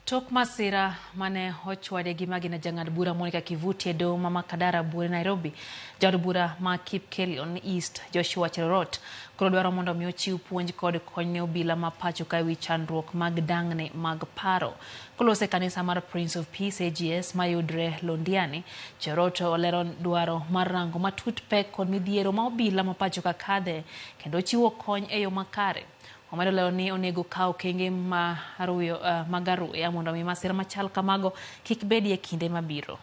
Tok masira mane ochwade gi magina jang'ad bura Monica Kivuti e doho ma Makadara buore Nairobi, jaod bura ma Kipkelion East Joshua Cherorot koro dwaro mondo mi ochiw puonj kod kony ne obila ma pacho ka ewi chandruok mag dang'ni mag paro. Koloso e kanisa mar Prince of Peace AGS mayudre Londiani, Cherorot olero dwaro mar rango matut pek kod midhiero ma obila ma pacho ka kadhe kendo chiwo kony e yo makare. Omedo lero ni onego kaw okenge mag aruya mondo mi masira machal kamago kik bedie kinde mabiro.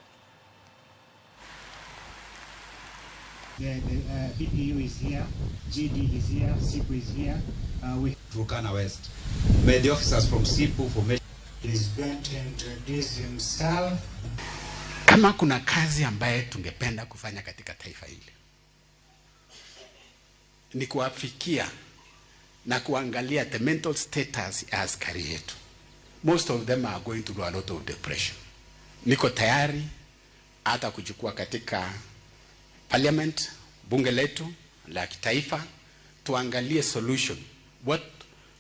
The PPU is here, GD is here, SIPU is here. We Turkana West. May the officers from SIPU formation is going to introduce himself. Kama kuna kazi ambaye tungependa kufanya katika taifa hili ni kuwafikia na kuangalia the mental status ya askari yetu. Most of them are going through a lot of depression. Niko tayari hata kuchukua katika parliament, bunge letu la kitaifa, tuangalie solution, what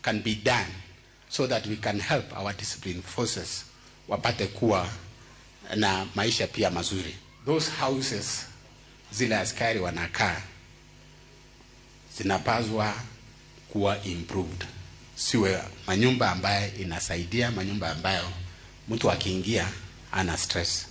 can be done so that we can help our discipline forces wapate kuwa na maisha pia mazuri. Those houses zile askari wanakaa zinapaswa kuwa improved, siwe manyumba ambayo inasaidia, manyumba ambayo mtu akiingia ana stress.